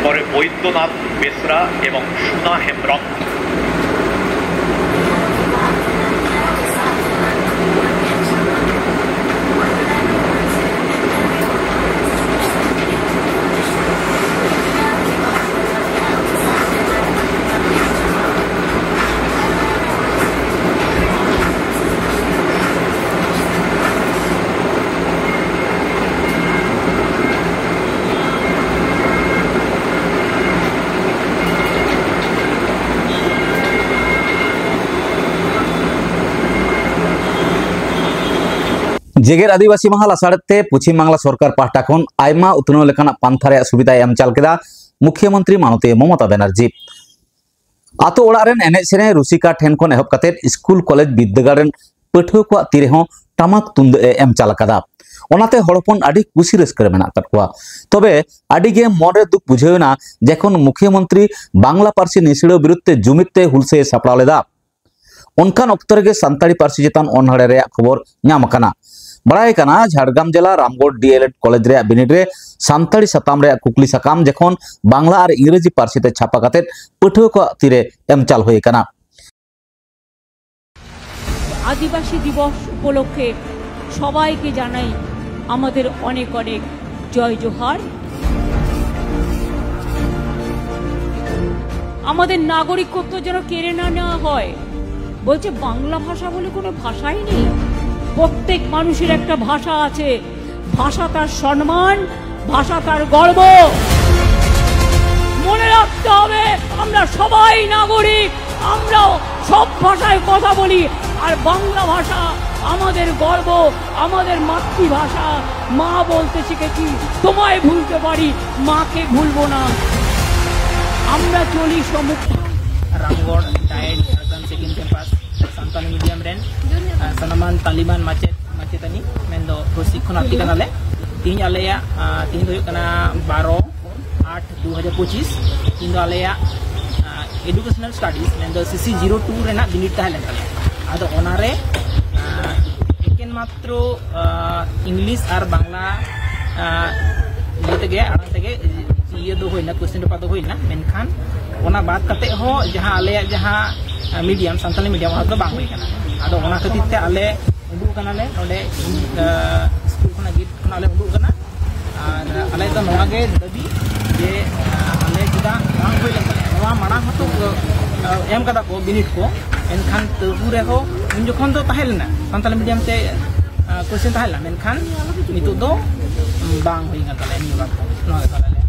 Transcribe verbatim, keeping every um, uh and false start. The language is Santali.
পরে বৈদ্যনাথ বেসরা এবং সুনা হেমব্রম। ᱡᱮᱜᱮᱛ ᱟᱹᱫᱤᱵᱟᱹᱥᱤ ᱢᱟᱦᱟ ᱞᱟᱥᱟᱲᱦᱮᱫ ᱛᱮ ᱯᱚᱪᱷᱤᱢ ᱵᱟᱝᱞᱟ ᱥᱚᱨᱠᱟᱨ ᱯᱟᱦᱴᱟ ᱠᱷᱚᱱ ᱟᱭᱢᱟ ᱩᱛᱱᱟᱹᱣ ᱞᱮᱠᱟᱱᱟᱜ ᱯᱟᱱᱛᱷᱟ ᱨᱮᱭᱟᱜ ᱥᱩᱵᱤᱫᱷᱟᱭ ᱮᱢ ᱪᱟᱞ ᱠᱮᱫᱟ ᱢᱩᱠᱷᱭᱟᱹ ᱢᱚᱱᱛᱨᱤ ᱢᱟᱱᱚᱛᱤᱭᱟᱹ ᱢᱚᱢᱚᱛᱟ ᱵᱮᱱᱟᱨᱡᱤ᱾ ᱟᱛᱳ ᱚᱲᱟᱜ ᱨᱮᱱ ᱮᱱᱮᱡ ᱥᱮᱨᱮᱧ ᱨᱩᱥᱤᱠᱟ ᱴᱷᱮᱱ ᱠᱷᱚᱱ ᱮᱦᱚᱵ ᱠᱟᱛᱮ ᱥᱠᱩᱞ ᱠᱚᱞᱮᱡᱽ ᱵᱤᱨᱫᱟᱹᱜᱟᱲ ᱨᱮᱱ ᱯᱟᱹᱴᱷᱩᱣᱟᱹ ᱠᱚᱣᱟᱜ ᱛᱤᱨᱮᱦᱚᱸ ᱴᱟᱢᱟᱠ ᱛᱩᱢᱫᱟᱹᱜ ᱮ ᱮᱢ ᱪᱟᱞ ᱟᱠᱟᱫᱟ᱾ ᱚᱱᱟᱛᱮ ᱦᱚᱲ ᱦᱚᱯᱚᱱ ᱟᱹᱰᱤ ᱠᱩᱥᱤ ᱨᱟᱹᱥᱠᱟᱹ ᱨᱮ ᱢᱮᱱᱟᱜ ᱟᱠᱟᱫ ᱠᱚᱣᱟ᱾ ᱛᱚᱵᱮ ᱟᱹᱰᱤ ᱜᱮ ᱢᱚᱱᱨᱮ ᱫᱩᱠ ᱵᱩᱡᱷᱟᱹᱣ ᱮᱱᱟ, ᱡᱮᱠᱷᱚᱱ ᱢᱩᱠᱷᱭᱟᱹ ᱢᱚᱱᱛᱨᱤ ᱵᱟᱝᱞᱟ ᱯᱟᱹᱨᱥᱤ ᱱᱤᱥᱲᱟᱹᱣ ᱵᱤᱨᱩᱫᱷ ᱛᱮ ᱡᱩᱢᱤᱫ ᱛᱮ ᱦᱩᱞᱥᱟᱹᱭ ᱮ ᱥᱟᱯᱲᱟᱣ ᱞᱮᱫᱟ, ᱚᱱᱠᱟᱱ ᱚᱠᱛᱚ ᱨᱮᱜᱮ ᱥᱟᱱᱛᱟᱲᱤ ᱯᱟᱹᱨᱥᱤ ᱪᱮᱛᱟᱱ ᱚᱱᱚᱲᱦᱮ ᱨᱮᱭᱟᱜ ᱠᱷᱚᱵᱚᱨ ᱧᱟᱢ ᱟᱠᱟᱱᱟ᱾ ᱵᱟᱲᱟᱭ ᱠᱟᱱᱟ, ᱡᱷᱟᱲᱜᱨᱟᱢ ᱡᱮᱞᱟ ᱨᱟᱢᱜᱚᱲ ᱰᱤ ᱮᱞ ᱮᱰ ᱠᱚᱞᱮᱡᱽ ᱨᱮᱭᱟᱜ ᱵᱤᱱᱤᱰ ᱨᱮ ᱥᱟᱱᱛᱟᱲᱤ ᱥᱟᱛᱟᱢ ᱨᱮᱭᱟᱜ ᱠᱩᱠᱞᱤ ᱥᱟᱠᱟᱢ ᱡᱚᱠᱷᱚᱱ ᱵᱟᱝᱞᱟ ᱟᱨ ᱤᱝᱨᱮᱡᱤ ᱯᱟᱹᱨᱥᱤ ᱛᱮ ᱪᱷᱟᱯᱟ ᱠᱟᱛᱮ ᱯᱟᱹᱴᱷᱩᱣᱟᱹ ᱠᱚᱣᱟᱜ ᱛᱤᱨᱮ ᱮᱢ ᱪᱟᱞ ᱦᱩᱭ ᱟᱠᱟᱱᱟ᱾ আদিবাসী দিবস উপলক্ষে সবাইকে জানাই আমাদের অনেক অনেক জয় জোহার। আমাদের নাগরিকত্ব যেন কেড়ে না নেওয়া হয়। বলছে, বাংলা ভাষা বলে কোনো ভাষাই নেই? প্রত্যেক মানুষের একটা ভাষা আছে। ভাষা তার সম্মান, ভাষা তার গর্ব। মনে রাখতে হবে, আমরা সবাই নাগরিক, আমরাও সব ভাষায় কথা বলি। আর বাংলা ভাষা আমাদের গর্ব, আমাদের মাতৃভাষা। মা বলতে শিখেছি, তোমায় ভুলতে পারি, মাকে ভুলবো না। আমরা চলি সম্মুখ Ramgarh diet Jhargram second campus Santali medium ᱨᱮᱱ, ᱟᱨ ᱥᱟᱱᱟᱢᱟᱱ ᱛᱟᱹᱞᱤᱢᱟᱱ ᱢᱟᱪᱮᱫ ᱢᱟᱪᱮᱛᱟᱹᱱᱤ, ᱢᱮᱱᱫᱚ ᱯᱨᱚᱥᱤᱠᱠᱷᱚᱱᱟᱨᱛᱷᱤ ᱠᱟᱱᱟᱞᱮ᱾ ᱛᱤᱦᱤᱧ ᱟᱞᱮᱭᱟᱜ, ᱟᱨ, ᱛᱤᱦᱤᱧ ᱫᱚ ᱦᱩᱭᱩᱜ ᱠᱟᱱᱟ ᱵᱟᱨᱚ ᱟᱴ ᱫᱩ ᱦᱟᱡᱟᱨ ᱯᱚᱸᱪᱤᱥ᱾ ᱛᱤᱦᱤᱧ ᱫᱚ ᱟᱞᱮᱭᱟᱜ, ᱟᱨ, ᱮᱰᱩᱠᱮᱥᱚᱱᱟᱞ ᱥᱴᱟᱰᱤᱡᱽ, ᱢᱮᱱᱫᱚ ᱥᱤ ᱥᱤ ᱡᱤᱨᱳ ᱴᱩ ᱨᱮᱱᱟᱜ ᱵᱤᱱᱤᱰ ᱛᱟᱦᱮᱸ ᱞᱮᱱ ᱛᱟᱞᱮᱭᱟ᱾ ᱟᱫᱚ ᱚᱱᱟᱨᱮ, ᱟᱨ, ᱮᱠᱮᱱ ᱢᱟᱛᱨᱚ, ᱟᱨ, ᱤᱝᱞᱤᱥ ᱟᱨ ᱵᱟᱝᱞᱟ, ᱟᱨ, ᱤᱭᱟᱹ ᱛᱮᱜᱮ, ᱟᱲᱟᱝ ᱛᱮᱜᱮ ᱤᱭᱟᱹ ᱫᱚ ᱦᱩᱭᱱᱟ, ᱠᱚᱥᱪᱮᱱ ᱯᱮᱯᱟᱨ ᱫᱚ ᱦᱩᱭᱱᱟ, ᱢᱮᱱᱠᱷᱟᱱ ᱚᱱᱟ ᱵᱟᱫ ᱠᱟᱛᱮ ᱦᱚᱸ ᱡᱟᱦᱟᱸ ᱟᱞᱮᱭᱟᱜ ᱡᱟᱦᱟᱸ ᱢᱤᱰᱤᱭᱟᱢ, ᱥᱟᱱᱛᱟᱞᱤ ᱢᱤᱰᱤᱭᱟᱢ, ᱚᱱᱟ ᱫᱚ ᱵᱟᱝ ᱦᱩᱭ ᱠᱟᱱᱟ᱾ ᱟᱫᱚ ᱚᱱᱟ ᱠᱷᱟᱹᱛᱤᱨ ᱛᱮ ᱟᱞᱮ ᱩᱰᱩᱠ ᱠᱟᱱᱟᱞᱮ ᱱᱚᱰᱮ, ᱤᱧ, ᱟᱸ, ᱥᱠᱩᱞ ᱠᱷᱚᱱᱟᱜ, ᱜᱮᱴ ᱠᱷᱚᱱᱟᱜ ᱞᱮ ᱩᱰᱩᱠ ᱠᱟᱱᱟ᱾ ᱟᱨ ᱟᱞᱮ ᱫᱚ ᱱᱚᱣᱟ ᱜᱮ ᱫᱟᱹᱵᱤ ᱡᱮ, ᱟᱸ, ᱟᱞᱮ ᱪᱮᱫᱟᱜ ᱵᱟᱝ ᱦᱩᱭ ᱞᱮᱱ ᱛᱟᱞᱮᱭᱟ? ᱱᱚᱣᱟ ᱢᱟᱲᱟᱝ ᱦᱚᱸᱛᱚ, ᱟᱸ, ᱮᱢ ᱠᱟᱫᱟ ᱠᱚ ᱵᱤᱱᱤᱰ ᱠᱚ, ᱮᱱᱠᱷᱟᱱ ᱛᱟᱹᱵᱩ ᱨᱮᱦᱚᱸ ᱩᱱ ᱡᱚᱠᱷᱚᱱ ᱫᱚ ᱛᱟᱦᱮᱸ ᱞᱮᱱᱟ, ᱥᱟᱱᱛᱟᱞᱤ ᱢᱤᱰᱤᱭᱟᱢ ᱛᱮ, ᱟᱸ, ᱠᱚᱥᱪᱮᱱ ᱛᱟᱦᱮᱸ ᱞᱮᱱᱟ, ᱢᱮᱱᱠᱷᱟᱱ ᱱᱤᱛᱚᱜ ᱫᱚ, ᱩᱸ, ᱵᱟᱝ ᱦᱩᱭ ᱠᱟᱱ ᱛᱟᱞᱮᱭᱟ ᱱᱤᱭᱟᱹ ᱵᱟᱨ ᱫᱚ᱾ ᱱᱚᱣᱟ ᱜᱮ ᱛᱟᱞᱮ ᱞᱮ